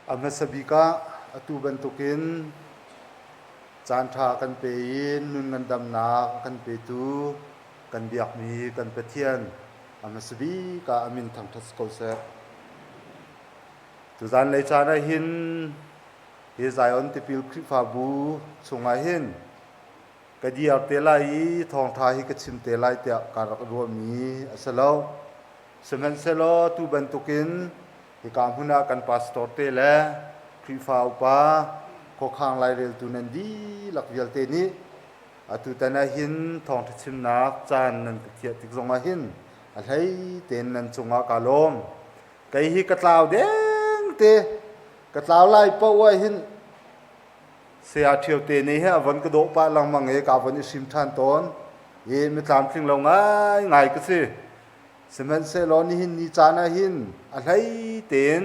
A hmasa bik ah atu bantukin caanṭha kan pe i nun ngandamnak a kan petu kan biakmi kan Pathian a hmasa bik ah a min thangṭhat si ko seh. Tuzan lei caan ah hin hi Zion Tipil Khrihfabu chungah hin ka diar te lai i thawngṭha hi ka chim te lai tiah kaa rak ruahmi a si lo. Sihmanhsehlaw tu bantukin hika hmun ah kan pastor te le Khrihfa upa khuakhang laireltu nan dihlak vialte nih atutan ah hin thawngṭha chimnak caan nan ka thiah tik zongah hin a hlei tein nan cungah kaa lawm. Kei hi ka tlau deng te ka tlau lai paoh ah hin Saya Ṭhio te nih hi a von ka dawh pah lengmang i ka von i hrim ṭhan tawn i mitlamtling lo ngaingai ka si. Sihmanhsehlaw nihin ni caan ah hin a hlei tein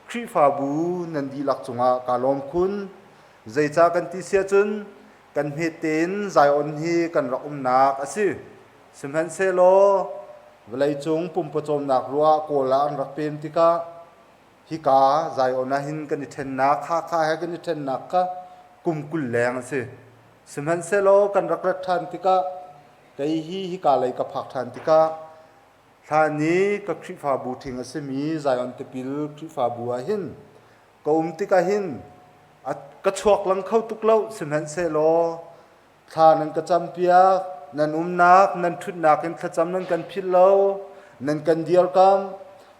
Khrihfabu nan dihlak cungah kaa lawm khun. Zeicah kan ti siah cun kan hmet tein Zion hi kan rak umnak a si. Sihmanhsehlaw vawleicung pumpawcawmnak ruah Kawl ah an rak pem tikah hika Zion ah hin kan i ṭhennak Hakha he kan i ṭhennak kha kum 20 leng a si. Sihmanhsehlaw kan rak rat ṭhan tikah kei hi hika lei ka phak ṭhan tikah hlan i ka Khrihfabu ṭhing a simi Zion tipil Khrihfabu ah hin ka um tikah hin ka chuak lang kho tuk lo. Sihmanhsehlaw Thla nan ka campiak, nan umnak, nan ṭhutnak in thlacam nan kan philh lo, nan kan dirkamh,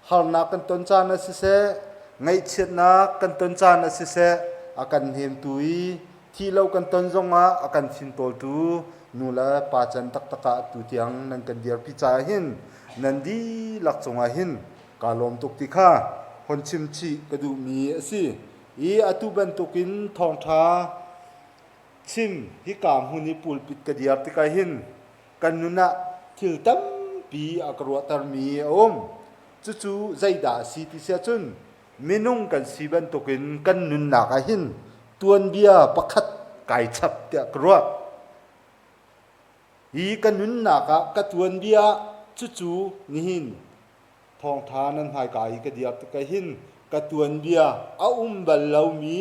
harnak kan ton caan ah siseh, ngaihchiatnak kan ton caan ah siseh, a kan hnemtu i thih lo kan ton zongah a kan fimtawltu nu le pa can taktak ah atu tiang nan kan dirpi caah hin nan dihlak cungah hin kaa lawm tuk ti kha hon chim chih ka duhmi a si. I atu bantukin thawngṭha Chim hika hmun i pulpit ka diar tikah hin kan nun ah thil tampi a ka ruahtermi a um. Cucu zeidah a si ti siah cun minung kan si bantukin kan nunnak ah hin tuanbia pakhat kai chap tiah ka ruah. Hi ka nunnak ah ka tuanbia cucu nihin Thawngṭha nan hmaika i ka dir tikah hin ka tuanbia a um bal lomi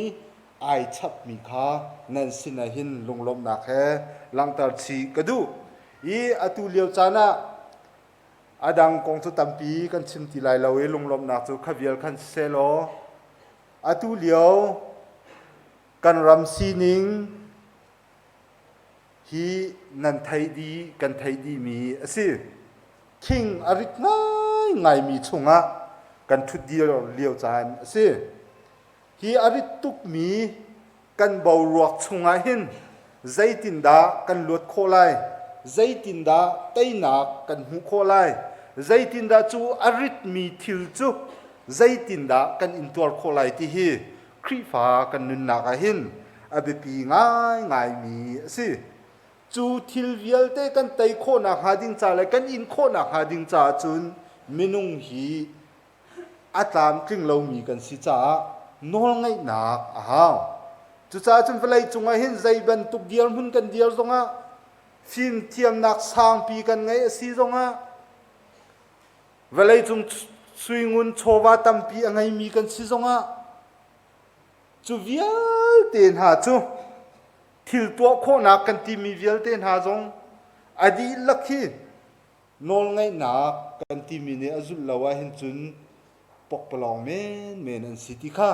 ai chapmi kha nan sinah hin lunglawmhnak he langhter chih ka duh. I atu lio caan ah a dang kong cu tampi kan chim ti lai lo i lunglawmhnak cu kha vial khan siseh law atu lio kan ram sining hi nan theih dih kan theih dihmi a si. Thing a rit ngaingaimi chungah kan ṭhutdir lio caan a si. Hi a rit tukmi kan boruak chungah hin zeitindah kan luat khawh lai? Zeitindah teinak kan hmuh khawh lai? Zeitindah cu a ritmi thil cu zeitindah kan intuar khawh lai ti hi Khrihfa kan nunnak ah hin a biapi ngaingaimi a si. Cu thil vialte kan tei khawhnak hnga ding ca le kan in khawhnak hnga ding caah cun minung hi a tlamtling lomi kan si caah nawlngaihnak a hau. Cucaah cun vawlei cungah hin zei bantuk dirhmun kan dir zongah fimthiamnak sangpi kan ngeih a si zongah Vawleicung suingun chawva tampi a ngeimi kan si zongah cu vialte hna cu thil tuah khawhnak kan timi vialte hna zong a dihlak hi nawlngaihnak kan timi nih a zulh lo ahhin cun pokpalawng menmen an si ti kha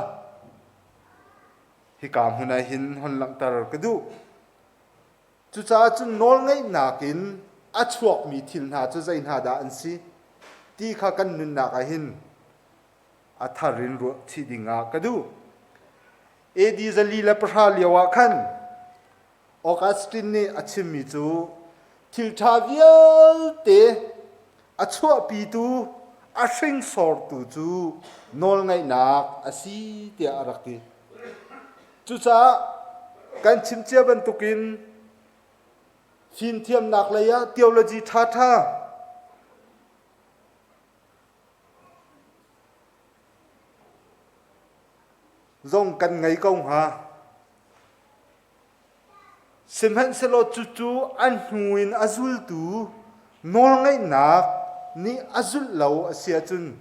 hika hmun ah hin hon langhter ka duh. Cucaah cun nawlngeihnak in a chuakmi thil hna cu zei hna dah an si ti kha kan nunnak ah hin a thar in ruah chih ding ah ka duh. AD 410 lio ah khan Augustine nih a chimmi cu thil ṭha vialte a chuahpitu a hringsortu cu nawlngaihnak a si tiah a rak ti. Cucaah kan chim cia bantukin fimthiamnak lei ah theology ṭhaṭha zong kan ngei ko hnga. Sihmanhsehlaw cucu an hnu in a zultu nawlngaihnak nih a zulh lo a si ahcun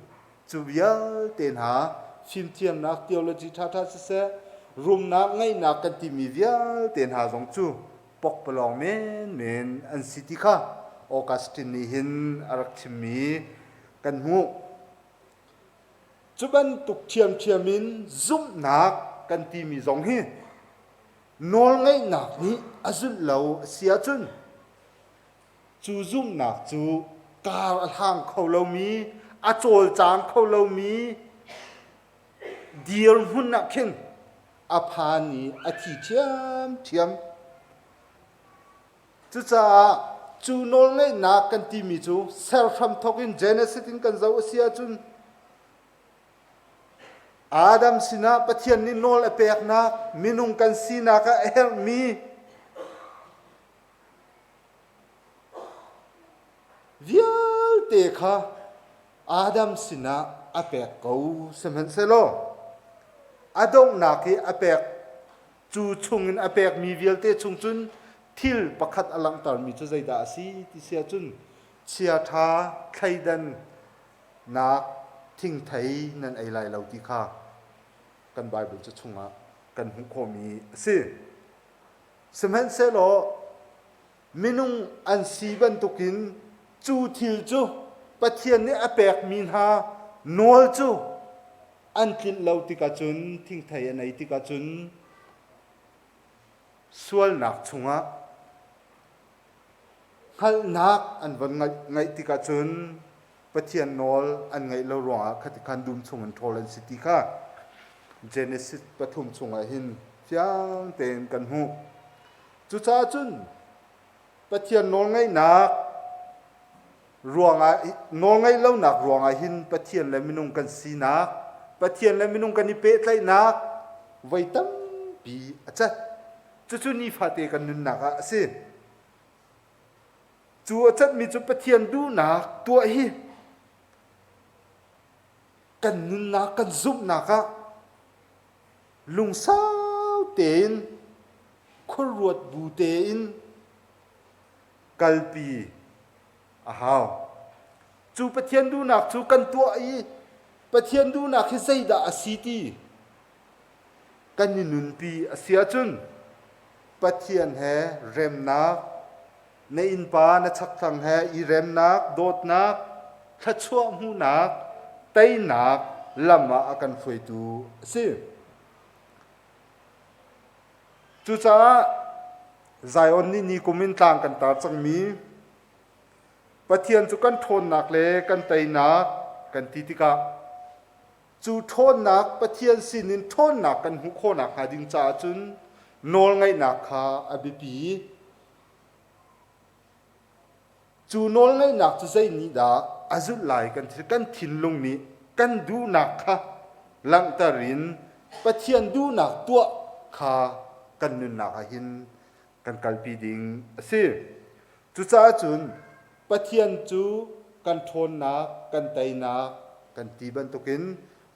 cu vialte hna fimthiamnak theology ṭhaṭha siseh, rumnak ngeihnak kan timi vialte hna zong cu pokpalawng menmen an si ti kha Augustine nih hin a rak chimmi kan hmuh. Cu bantuk ṭhiamṭhiam in zumhnak kan timi zong hi nawlngeihnak nih a zulh lo a si ahcun cu zumhnak cu kar a hlang kho lomi, a cawlcang kho lomi dirhmun ah khin a phan i a thi ṭhiamṭhiam. Cucaah cu nawlngeihnak kan timi cu ser hramthawk in Genesis in kan zoh a si ahcun Adam sinah Pathian nih nawl a peknak minung kan sinak ah a herhmi vialte kha Adam sinah a pek ko. Sihmanhsehlaw a donghnak i a pek cu chungin a pekmi vialte chung cun thil pakhat a langhtermi cu zeidah a si ti si ahcun chiaṭha thleidannak thingthei nan ei lai lo ti kha kan Baibal ca chungah kan hmuh khawhmi a si. Sihmanhsehlaw minung an si bantukin cu thil cu Pathian nih a pekmi hna nawl cu an tlinh lo tikah cun thingthei an ei tikah cun sualnak chungah hngalhnak an von ngaih tikah cun Pathian nawl an ngaih lo ruangah khati khan dum chung in ṭhawl an si ti kha Genesis pathum chungah hin fiang tein kan hmuh. Cucaah cun Pathian nawlngaihnak ruangah nawlngaih lonak ruangah hin Pathian le minung kan sinak, Pathian le minung kan i pehtlaihnak voi tampi a cat. Cucu nifate kan nunnak ah a si. Cu a catmi cu Pathian duhnak tuah hi kan nunnak kan zumhnak ah lungsau tein khuaruat bu tein kalpi a hau. Cu Pathian duhnak cu kan tuah i Pathian duhnak hi zeidah a si ti kan i nunpi a si ahcun Pathian he remnak, na innpa na chakthlang he i remnak, dawtnak, thluachuah hmuhnak, teinak lam ah a kan hruaitu a si. Cucaah Zion nih ni kum in tlang kan tar cangmi Pathian cu kan ṭhawnnak le kan teinak kan ti tikah cu ṭhawnnak Pathian sinin ṭhawnnak kan hmuh khawhnak hnga ding caah cun nawlngaihnak kha a biapi. Cu nawlngaihnak cu zei nih dah a zulh lai kan ti kan thinlung nih kan duhnak kha langhter in Pathian duhnak tuah kha kan nunnak ah hin kan kalpi ding a si. Cucaah cun Pathian cu kan ṭhawnnak, kan teinak kan ti bantukin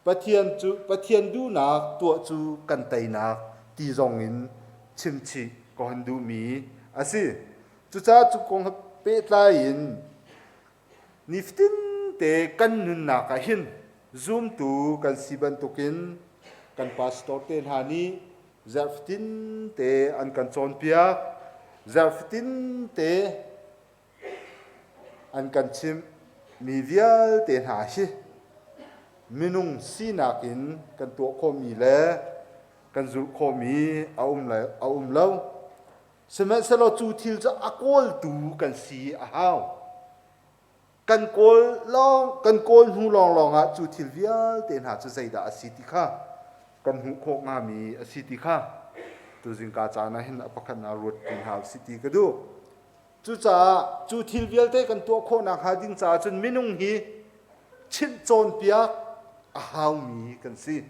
Pathian cu Pathian duhnak tuah cu kan teinak ti zongin chimchih ka hon duhmi a si. Cucaah cu kong he pehtlai in nifatin te kan nunnak ah hin zumtu kan si bantukin kan pastor te hna nih zarhfatin te an kan cawnpiak zarhfatin te an kan chimh mi vialte hna hi minung sinak in kan tuah khawhmi le kan zulh khawhmi a um a um lo sihmanhsehlaw cu thil cu a kawltu kan si a hau Kan kawl lawng kan kawl hnu lawnglawng ah cu thil vialte hna cu zeidah a si ti kha kan hmuh khawh hngami a si ti kha tuzingka caan ah hin a pakhat na ruat ti hna usih ti ka duh. Cucaah cu thil vialte kan tuah khawhnak hnga ding caah cun minung hi chimh cawnpiak a haumi kan si.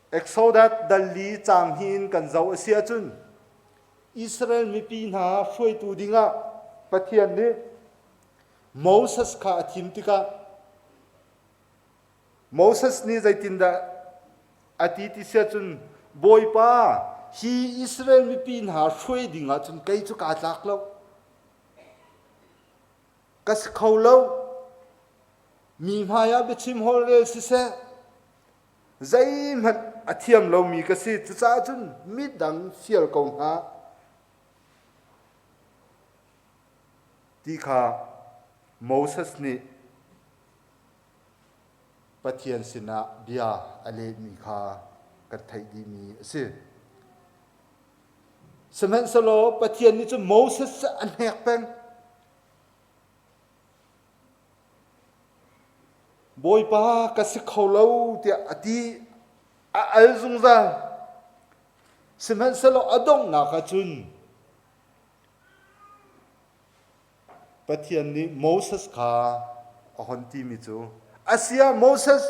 Exodus dal li caang hnih in kan zoh a si ahcun Israel mipi hna hruaitu dingah Pathian nih Moses kha a thim tikah Moses nih zeitindah a ti ti si ahcun Bawipa hi Israel mipi hna hruai dingah cun kei cu kaa tlak lo ka si kho lo. Mi hmaiah biachim holhrel siseh, zeihmanh a thiam lomi ka si. Cucaah cun midang fial ko hna ti kha Moses nih Pathian sinah bia a lehmi kha kan theih dihmi a si. Sihmanhsehlaw Pathian nih cun Moses cu a hnek peng. Bawipa ka si kho lo tiah a ti a al zungzal. Sihmanhsehlaw a donghnak ah cun Pathian nih Moses kha a hon timi cu, Asiah Moses,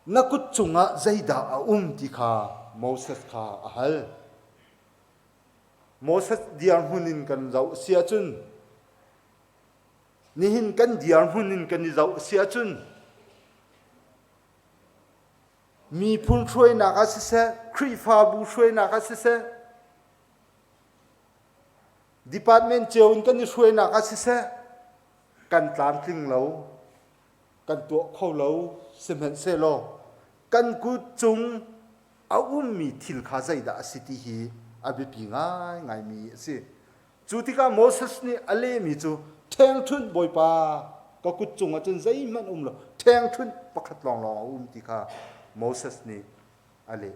na kut cungah zeidah a um ti kha Moses kha a hal. Moses dirhmun in kan zoh si ahcun nihin kan dirhmun in kan i zoh si ahcun miphun hruainak ah siseh, Khrihfabu hruainak ah siseh, department cio in kan i hruainak ah siseh, kan tlamtling lo, kan tuah kho lo, sihmanhsehlaw kan kut cung a ummi thil kha zeidah a si ti hi a biapi ngaingaimi a si. Cu tikah Moses nih a lehmi cu ṭhengṭhunh Bawipa ka kut cungah cun zeihmanh um lo ṭhengṭhunh pakhat lawnglawng a um ti kha Moses nih a leh.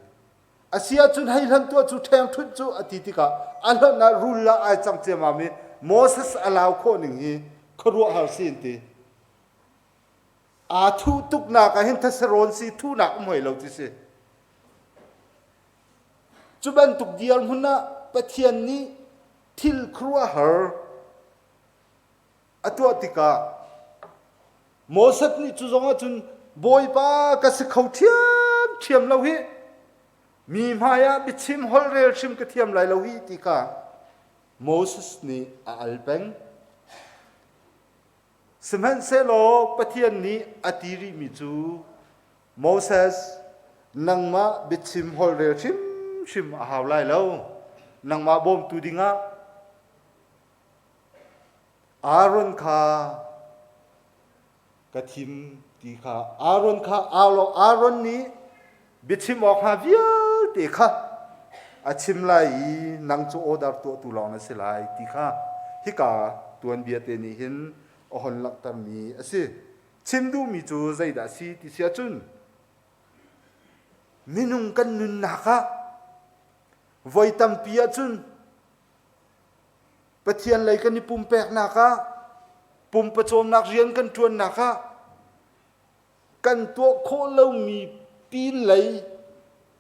A si ahcun hei hlan tuah cu ṭhengṭhunh cu a ti tikah a hlonh ah rul ah ai cang ciammam i Moses a lau khawh ning hi khuaruahhar si an ti. Aa thuh tuknak ah hin thaserawn si thuhnak um hoi lo ti si. Cu bantuk dirhmun ah Pathian nih thil khuaruahhar a tuah tikah Moses nih cu zong ah cun Bawipa ka si kho ṭhiamṭhiam lo hi mi hmaiah biachim holhrel hrim ka thiam lai lo hi ti kha Moses nih a al peng. Sihmanhsehlaw Pathian nih a ti rihmi cu Moses, nangmah biachim holhrel hrimhrim a hau lai lo. Nangmah bawmtu dingah Aaron kha ka thim ti kha Aaron kha au law Aaron nih biachim awk hnga vialte kha a chim lai i nang cu order tuahtu lawng na si lai ti kha hika tuanbia te nih hin a hon langhtermi a si. Chim duhmi cu zeidah a si ti si ahcun minung kan nunnak ah voi tampi ahcun Pathian lei kan i pumpeknak ah pumpacawmnak rian kan ṭuannak ah kan tuah khawh lomi pin lei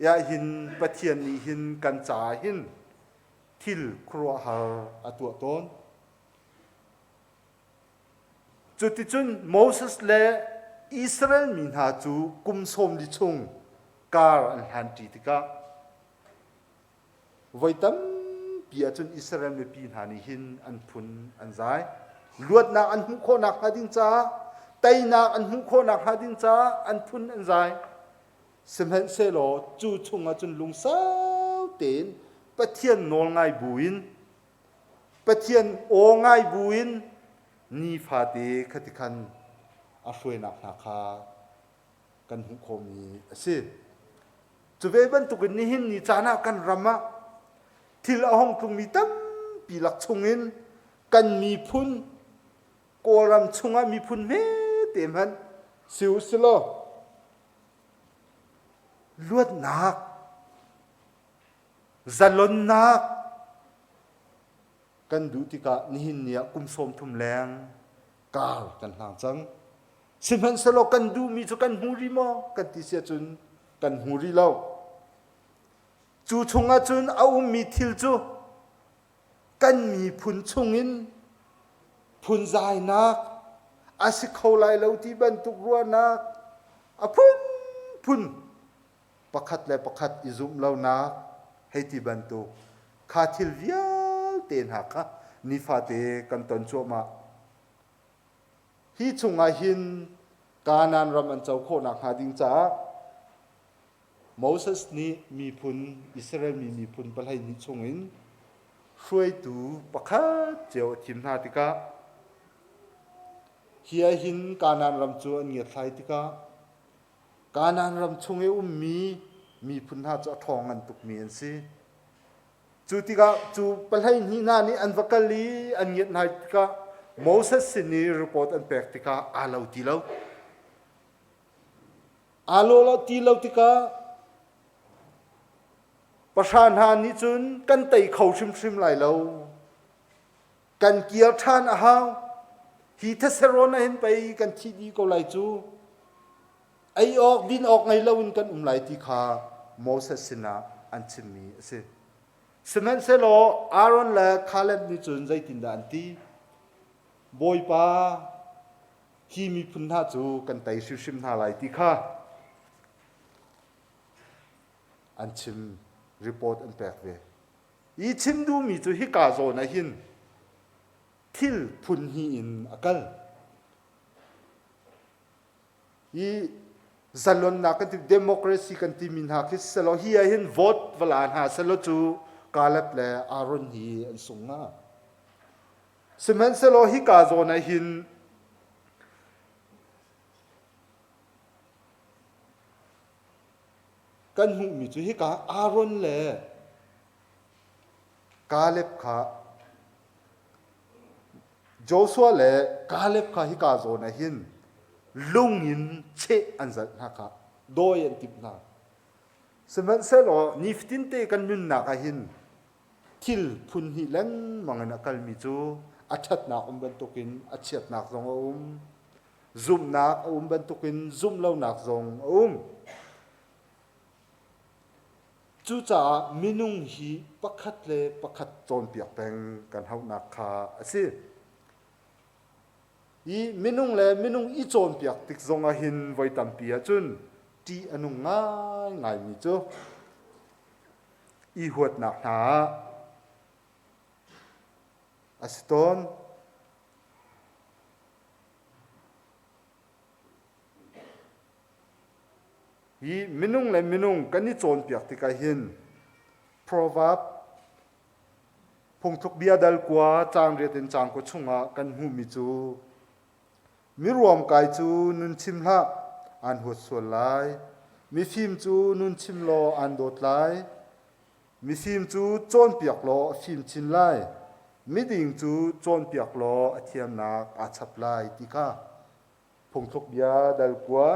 ah hin Pathian nih hin kan caah hin thil khuaruahhar a tuah tawn. Cuticun Moses le Israel mi hna cu kum 40 chung kar an hlanṭi tikah voi tampi ahcun Israel mipi hna nih hin an phun an zai. Luatnak an hmuh khawh nakhnga ding caah, teinak an hmuh khawh nakhnga ding caah an phun an zai. Sihmanhsehlaw cu chungah cun lungsau tein Pathian nawl ngai buin Pathian aw ngai buin nifate khati khan a hruainak hna kha kan hmuh khawhmi a si. Cu ve bantukin nihin ni caan ah kan ram ah thil a hong tlungmi tampi lak chungin kan miphun Kawlram chungah miphun hmete hmanh si u silaw luatnak Zalonnak kan duh tikah nihin ni ah kum 30 leng kar kan hlang cang. Sihmanhsehlaw kan duhmi cu kan hmu rih maw kan ti si ahcun kan hmu rih lo. Cu chungah cun a ummi thil cu kan miphun chungin phunzainak a si kho lai lo ti bantuk ruahnak a phunphun pakhat le pakhat i zumh lonak hei ti bantuk kha thil vialte hna kha nifate kan ton cuahmah. Hi chungah hin Kanaan ram an co khawh nakhnga ding caah Moses nih miphun Israel mi miphun 12 chungin hruaitu pakhat cio a thim hna tikah. Hi ah hin Kanaan ram cu an ngiatthlai tikah Kanaan ram chung i ummi miphun hna cu a ṭhawng ngan tukmi an si. Cu tikah cu pahlei hnih hna nih an va kal i an ngiat hna tikah Moses sin i report an pek tikah aa lo ti lo. Aa lo ti lo tikah pahra hna nih cun kan tei kho hrimhrim lai lo. Kan kir ṭhan a hau. Hi theserawn ah hin pei kan thi dih ko lai cu. Ei awk din awk ngei loin kan um lai ti kha Moses sinah an chimmi a si. Sihmanhsehlaw Aaron le Caleb nih cun zeitindah an ti? Bawipa, hi miphun hna cu kan tei hrimhrim hna lai ti kha an chim report an pek ve. I chim duhmi cu hika zawn ah hin thil phun hnih in a kal. Hi zalonnak kan ti democracy kan timi hna khi selaw hi ah hin vote vala hna selaw cu Caleb le Aaron hi an sung nga. Sihmanhsehlaw hika zawn ah hin kan hmuhmi cu hika Aaron le Caleb kha Joshua le Caleb kha hika zawn ah hin lung in cheh an zalh hna kha dawi an timh hna. Sihmanhsehlaw nifatinte kan nunnak ah hin thil phun hnih lengmang in a kalmi cu a ṭhatnak um bantukin a chiatnak zong a um. Zumhnak a um bantukin zumh lonak zong a um. Cucaah minung hi pakhat le pakhat cawnpiak peng kan hauhnak kha a si. I minung le minung i cawnpiak tik zong ah hin voi tampi ahcun ṭih a nung ngaingaimi cu i huatnak hna ah a si tawn. Hi minung le minung kan i cawnpiak tikah hin Proverb phungthluk bia dal kua caang riat in caang kua chungah kan hmuhmi cu miruamkai cu nun chim hlah aan huat sual lai mifim cu nun chim law aan dawt lai mifim cu cawnpiak law a fim chin lai miding cu cawnpiak law a thiamnak aa chap lai ti kha Phungthluk bia dal kua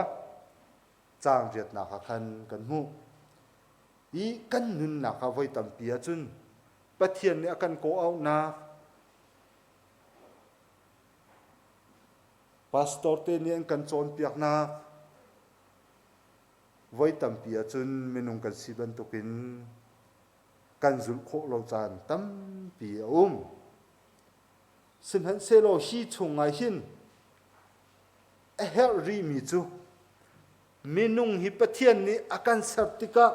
caang riatnak ah khan kan hmuh. I kan nunnak ah voi tampi ahcun Pathian nih a kan kawh auhnak pastor te nih an kan cawnpiaknak voi tampi ahcun minung kan si bantukin kan zulh khawh lo caan tampi a um. Sihmanhsehlaw hi chungah hin a herh rihmi cu minung hi Pathian nih a kan ser tikah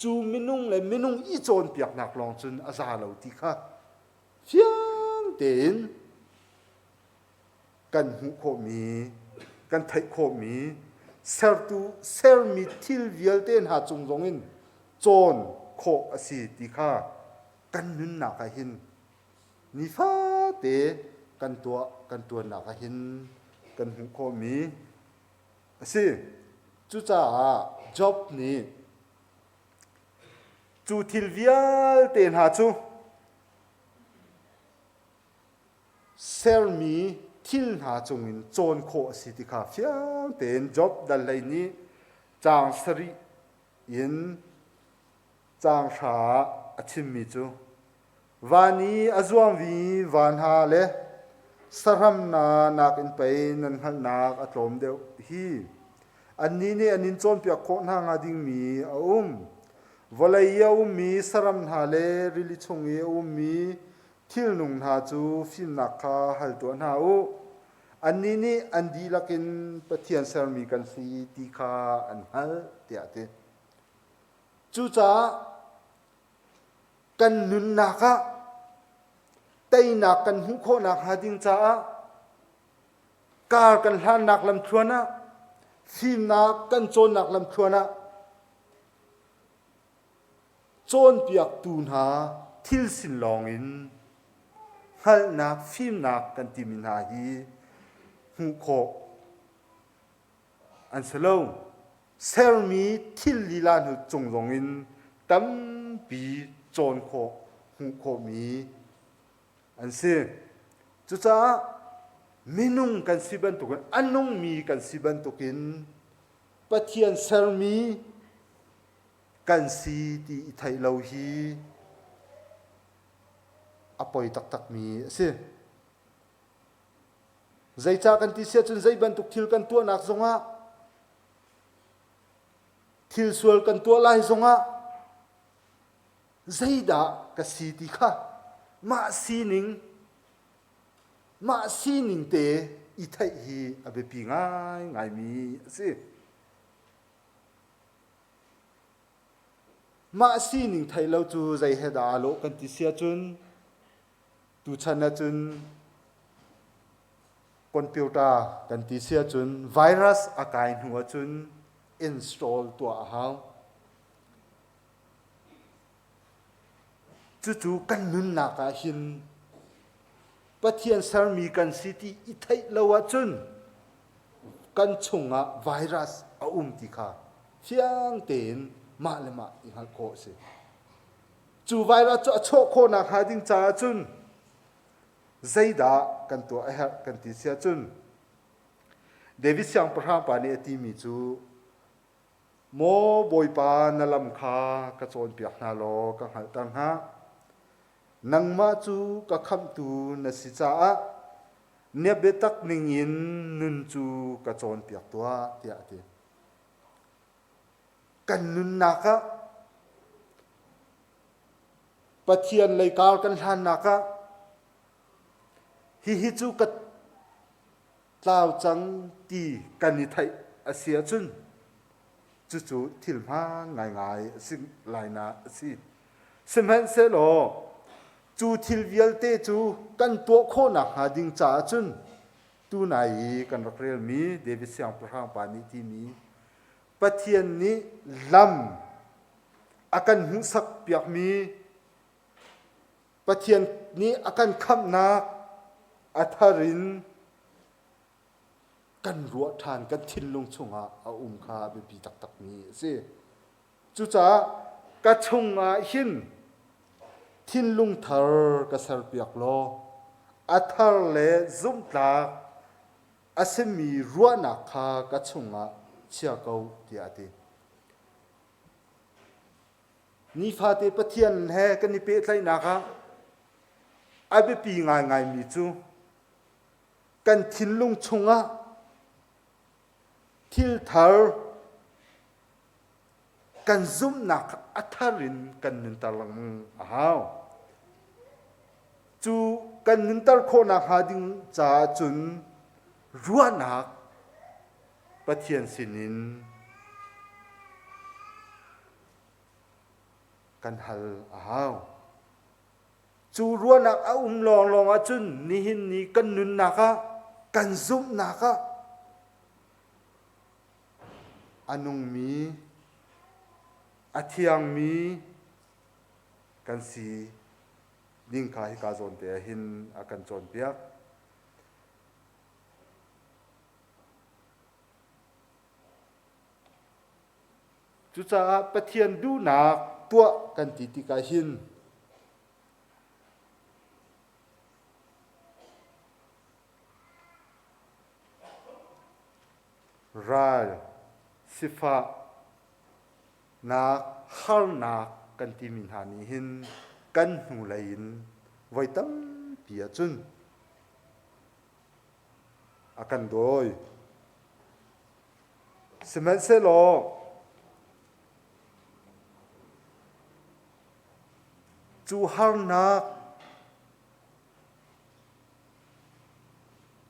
cu minung le minung i cawnpiaknak lawng cun a za lo ti kha fiang tein kan hmuh khawhmi, kan theih khawhmi, sertu sermi thil vialte hna cung zongin cawn khawh a si ti kha kan nunnak ah hin Nifate kan tuah kan ṭuannak ah hin kan hmuh khawhmi a si. Cucaah Job nih cu thil vialte hna cu sermi thil hna cungin cawn khawh a si ti kha fiang tein Job dal hlei nih caang sarih in caang hra ah a chimmi cu Van i a zuangmi va hna le saram hna nakin pei nan hngalhnak a tlawm deuh hi. Annih nih an in cawnpiak khawh hna hnga dingmi a um. Vawlei i a ummi saram hna le rili chung i a ummi thilnung hna cu fimnak kha hal tuah hna u. Annih nih an dihlak in Pathian sermi kan si ti kha an hngalh, tiah a ti. Cucaah kan nunnak ah teinak kan hmuh khawhnak hnga ding caah kar kan hlannak lamthluan ah fimnak kan cawnnak lamthluan ah cawnpiaktu hna thil sin lawng in hngalhnak fimnak kan timi hna hi. hmuh khawh an si lo. Sermi thil lila hnu cung zong in tampi cawn khawh, hmuh khawhmi an si. Cucaah minung kan si bantukin a nungmi kan si bantukin Pathian sermi kan si ti i theih lo hi a poi taktakmi a si. Zeicah kan ti siah cun zei bantuk thil kan tuahnak zongah thil sual kan tuah lai zongah zeidah ka si ti kha mah sining mah sining te i theih hi a biapi ngaingaimi a si. Mah sining theih lo cu zei he dah aa lawh kan ti si ahcun tuchan ahcun computer kan ti si ahcun virus a kai hnu ahcun install tuah a hau. Cucu kan nunnak ah hin Pathian sermi kan si ti i theih lo ahcun kan chungah virus a um ti kha fiang tein mah le mah i hngalh khawh a si. Cu virus cu a chuah khawhnak hnga ding caah cun zeidah kan tuah a herh kan ti si ahcun David siangpahrang pa nih a timi cu Maw Bawipa na lam kha ka cawnpiak hna law ka hngalhter hna. Nangmah cu ka khamhtu na si caah na biatak ningin nun cu ka cawnpiak tuah tiah a ti. Kan nunnak ah Pathian lei kar kan hlannak ah hihi cu ka tlau cang ti kan i theih a si ahcun cucu thil hmaan ngaingai a si lainak a si. Sihmanhsehlaw cu thil vialte cu kan tuah khawh nakhnga ding caah cun tunai i kan rak relmi David siangpahrang pa nih timi Pathian nih lam a kan hmuhsak piakmi Pathian nih a kan khamhnak a thar in kan ruah ṭhan kan thinlung chungah a um kha a biapi taktakmi a si. Cucaah ka chungah hin thinlung thar ka serpiak law a thar le zumhtlak a simi ruahnak kha ka chungah chia ko tiah a ti. Nifate Pathian he kan i pehtlaihnak ah a biapi ngaingaimi cu kan thinlung chungah thil thar kan zumhnak a thar in kan nunter lengmang a hau. Cu kan nunter khawhnak hnga ding caah cun ruahnak Pathian sinin kan hal a hau. Cu ruahnak a um lawnglawng ahcun nihin ni kan nunnak ah, kan zumhnak ah a nungmi, a thiangmi kan si ding kha hika zawn te ah hin a kan cawnpiak. Cucaah Pathian duhnak tuah kan ti tikah hin ral, sifah, nak, harnak kan timi hna nih hin kan hnulei in voi tampi ahcun a kan dawi. Sihmanhsehlaw cu harnak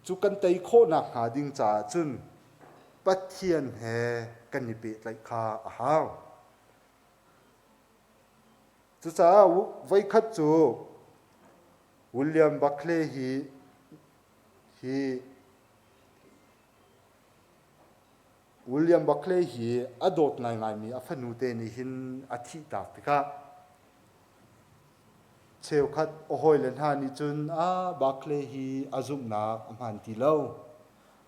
cu kan tei khawh nakhnga ding caah cun Pathian he kan i pehtlaih kha a hau. Cucaah voikhat cu William Barclay hi hi William Barclay hi a dawt ngaingaimi a fanu te nih hin a thihtak tikah cheukhat a hawile hna nih cun ah Barclay hi a zumhnak a hmaan ti lo.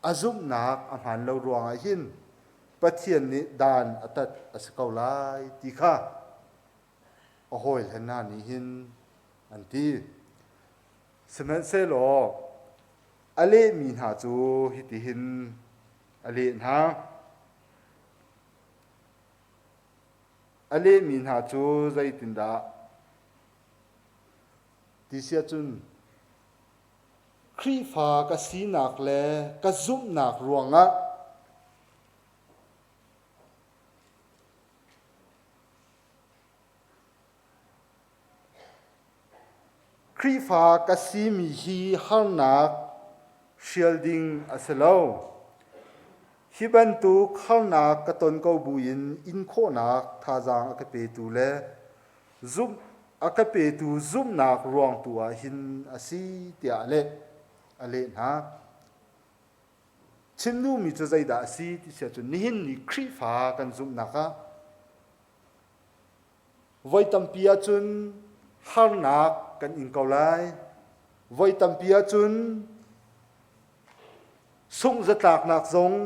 A zumhnak a hmaan lo ruangah hin Pathian nih dan a tat a si ko lai ti kha a hawile hna nih hin an ti. Sihmanhsehlaw a lehmi hna cu hitihin a leh hna. A lehmi hna cu zeitindah ti si ahcun Khrihfa ka sinak le ka zumhnak ruangah Khrihfa ka simi hi harnak hrial ding a si lo. Hi bantuk harnak ka ton ko buin inkhawhnak thazaang a ka petu le zumh a ka petu zumhnak ruang tu ah hin a si tiah a leh a leh hna. Chim duhmi cu zeidah a si ti si ahcun nihin ni Khrihfa kan zumhnak ah voi tampi ahcun harnak kan ing ko lai. Voi tampi ahcun sungh zatlaknak zong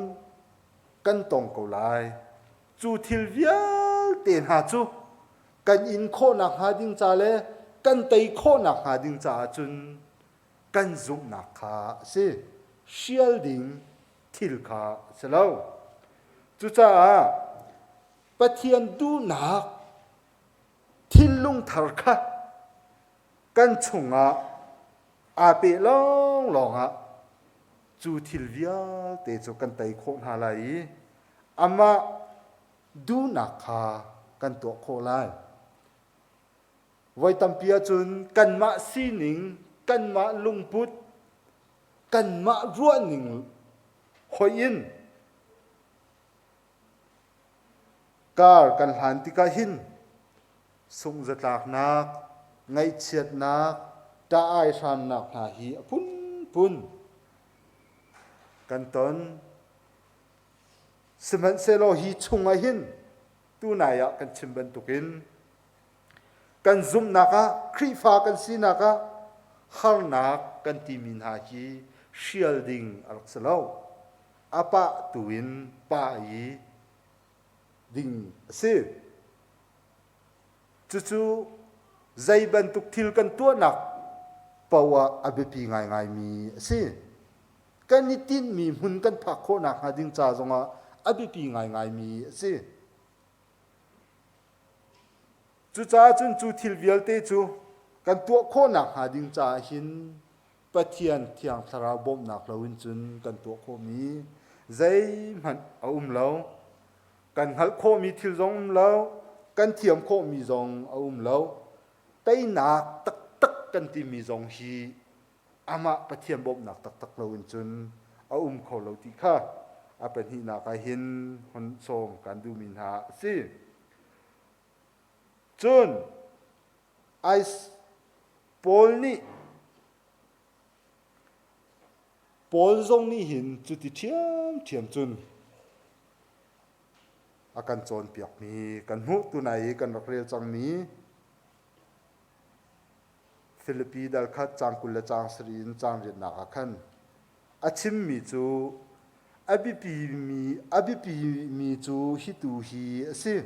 kan tong ko lai. Cu thil vialte hna cu kan in khawhnak hnga ding ca le kan tei khawhnak hnga ding caah cun kan zumhnak kha a si. Hrial ding thil kha a si lo. Cucaah Pathian duhnak thinlung thar kha kan chungah aa peh lawnglawng ah cu thil vialte cu kan tei khawh hna lai i amah duhnak kha kan tuah khawh lai. Voi tampi ahcun kanmah sining, kanmah lungput, kanmah ruahning hoih in kar kan hlan tikah hin sungh-zatlaknak, ngaihchiatnak, ṭah-ai hramnak hna hi a phunphun kan ton. Sihmanhsehlaw hi chungah hin tunai ah kan chim bantukin kan zumhnak ah Khrihfa kan sinak ah harnak kan timi hna hi hrial ding a rak si lo. A pah tu in pah i ding a si. Cucu zei bantuk thil kan tuahnak paoh ah a biapi ngaingaimi a si. Kan i tinhmi hmun kan phak khawh nakhnga ding ca zongah a biapi ngaingaimi a si. Cucaah cun cu thil vialte cu kan tuah khawh nakhnga ding caah hin Pathian Thiang Thlarau bawmhnak loin cun kan tuah khawhmi zeihmanh a um lo. Kan hngalh khawhmi thil zong um lo, kan thiam khawhmi zong a um lo. Teinak taktak kan timi zong hi amah Pathian bawmhnak taktak loin cun a um kho lo ti kha a pahnihnak ah hin hon sawm kan duhmi hna a si. Cun Ais Paul nih Paul zong nih hin cuti ṭhiamṭhiam cun a kan cawnpiakmi kan hmuh tunai i kan rak rel cangmi Filipi dal khat caang 20 le caang sarih in caang riatnak ah khan a chimmi cu a biapimi a biapimi cu hitu hi a si.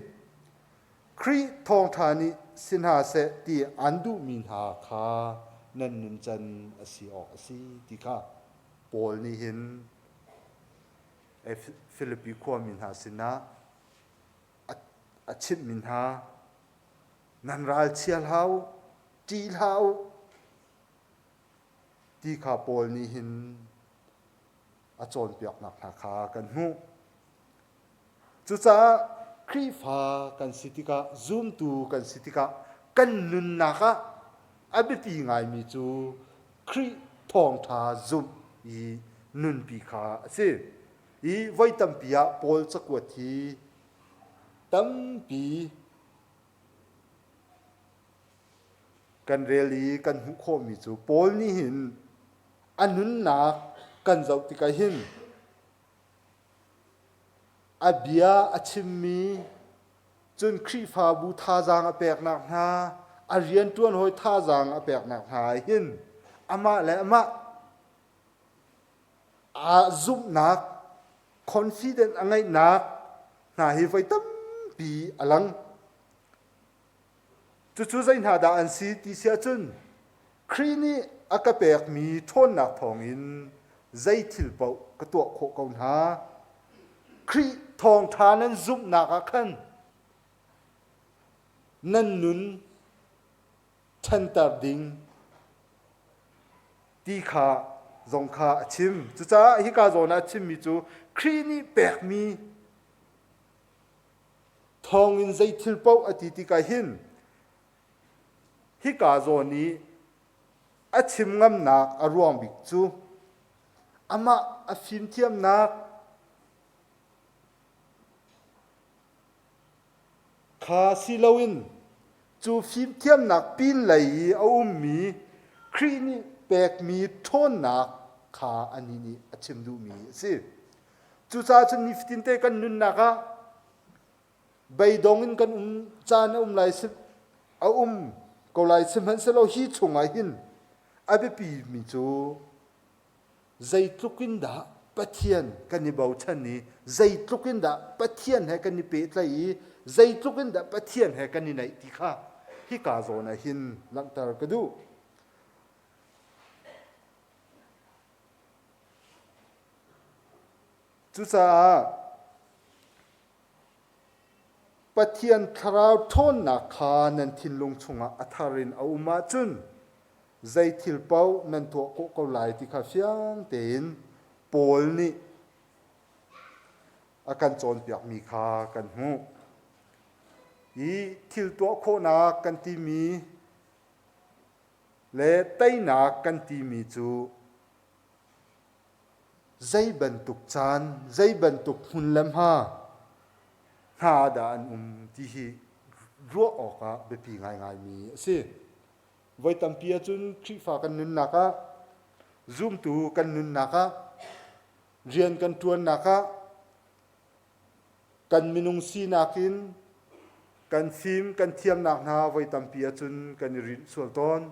Khrih thawngṭha nih si hna seh ti an duhmi hna kha nan nuncan a si awk a si ti kha Paul nih hin Filipi khuami hna sinah a chimhmi hna Nan ralchia hlah u, ṭih hlah u, ti kha Paul nih hin a cawnpiaknak hna kha kan hmuh. Cucaah Khrihfa kan si tikah, zumtu kan si tikah kan nunnak ah a biapi ngaimi cu Khrih thawngṭha zumh i nunpi kha a si. I voi tampi ah Paul cakuat hi tampi Kan rel i kan hmuh khawhmi cu Paul nih hin a nunnak kan zoh tikah hin a bia a chimmi cun Khrihfabu thazaang a peknak hna a rianṭuan hawi thazaang a peknak hna ah hin amah le amah. Aa zumhnak, confident a ngeihnak hna hi voi tampi a lang. Cucu zei hna dah an si ti si ahcun Khrih nih a ka pekmi ṭhawnnak thawngin zei thil paoh ka tuah khawh ko hna. Khrih thawngṭha nan zumhnak ah khan nan nun ṭhanter ding ti kha zong kha a chim. Cucaah hika zawn ah a chimmi cu Khrih nih pekmi thawngin zei thil paoh a ti tikah hin hika zawn i a chim ngamnak a ruang bik cu amah a fimthiamnak Kha si loin cu fimthiamnak pinlei i a ummi Khrih nih pekmi ṭhawnnak kha anih nih a chim duhmi a si. Cucaah cun nifatinte kan nunnak ah beidong in kan um caan a um lai a um ko lai sihmanhsehlaw hi chungah hin a biapimi cu Zeitluk in dah Pathian kan i bochan i zeitluk in dah Pathian he kan i pehtlaih i zeitluk in dah Pathian he kan i naih ti kha hika zawn ah hin langhter ka duh. Cucaah Pathian thlarau ṭhawnnak kha nan thinlung chungah a thar in a um ahcun zei thil paoh nan tuah khawh ko lai ti kha fiang tein Paul nih a kan cawnpiakmi kha kan hmuh. Hi thil tuah khawhnak kan timi le teinak kan timi cu Zei bantuk caan, zei bantuk hmun le hma hna dah an um ti hi ruah awkah biapi ngaingaimi a si. Voi tampi ahcun Khrihfa kan nunnak ah, zumtu kan nunnak ah, rian kan ṭuannak ah, kan minung sinak in kan fim kan thiamnak hna voi tampi ahcun kan i rinh sual tawn.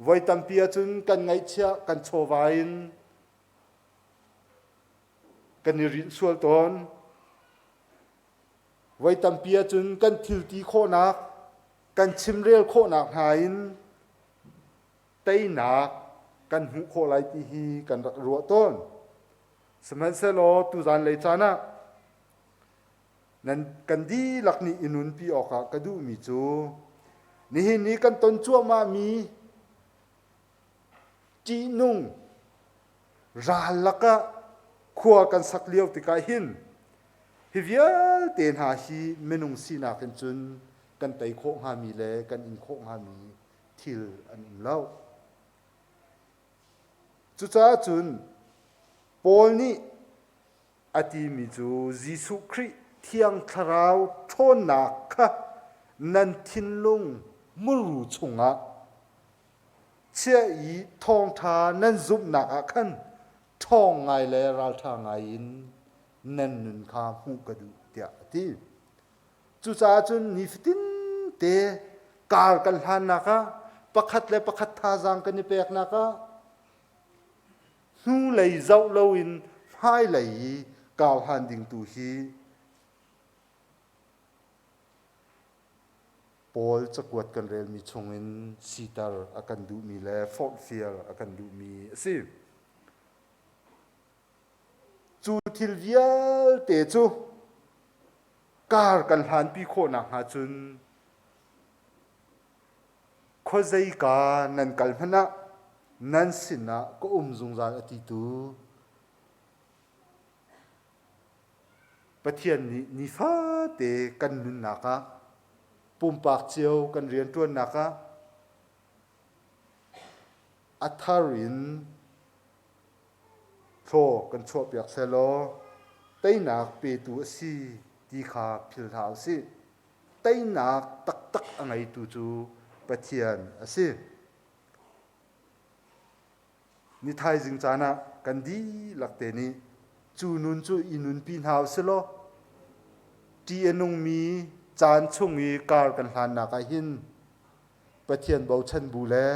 Voi tampi ahcun kan ngaihchiah kan chawva in kan i rinh sual tawn. Voi tampi ahcun kan thil ti khawhnak, kan chimrel khawhnak hna in teinak kan hmuh khawh lai ti hi kan rak ruah tawn. Sihmanhsehlaw tuzan lei caan ah Nan kan dihlak nih i nunpi awkah ka duhmi cu nihin i kan ton cuahmahmi ṭihnung ral lakah khua kan sak lio tikah hin hi vialte hna hi minung sinak in cun kan tei khawh hngami le kan in khawh hngami thil an um lo. Cucaah cun Paul nih A timi cu Jesuh Khrih Thiang Thlarau ṭhawnnak kha nan thinlung muru chungah chiah i thawngṭha nan zumhnak ah khan ṭhawng ngai le ralṭha ngai in nan nun kha hmuh ka duh tiah a ti. Cucaah cun nifatin te kar kan hlannak ah pakhat le pakhat thazaang kan i peknak ah hnulei zoh loin hmailei i kau han ding tu hi Paul cakuat kan relmi chungin siter a kan duhmi le forhfial a kan duhmi a si. Cu thil vialte cu kar kan hlanpi khawh nakhnga cun Khuazeika nan kal hmanh ah nan sinah ka um zungzal a titu Pathian nih nifate kan nunnak ah pumpak cio kan rianṭuannak ah a thar in thlaw kan chuahpiak sehlaw teinak petu a si ti kha philh hlah u sih. Teinak taktak a ngeitu cu Pathian a si. Ni thaizing caan ah kan dihlak te nih cu nun cu i nunpi hna u sih law ṭih a nungmi caan chung i kar kan hlannak ah hin Pathian bochan bu le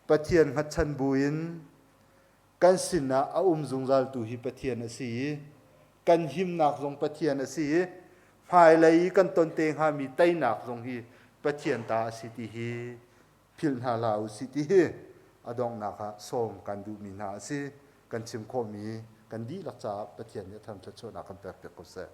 Pathian hngatchan bu in. Kan sinah a um zungzaltu hi Pathian a si i kan himnak zong Pathian a si i hmailei i kan ton te hngami teinak zong hi Pathian ta a si ti hi philh hna hlah u sih ti hi a donghnak ah sawm kan duhmi hna a si. Kan chim khawhmi kan dihlak caah Pathian nih a thangṭhat chuahnak kan pek piak ko seh.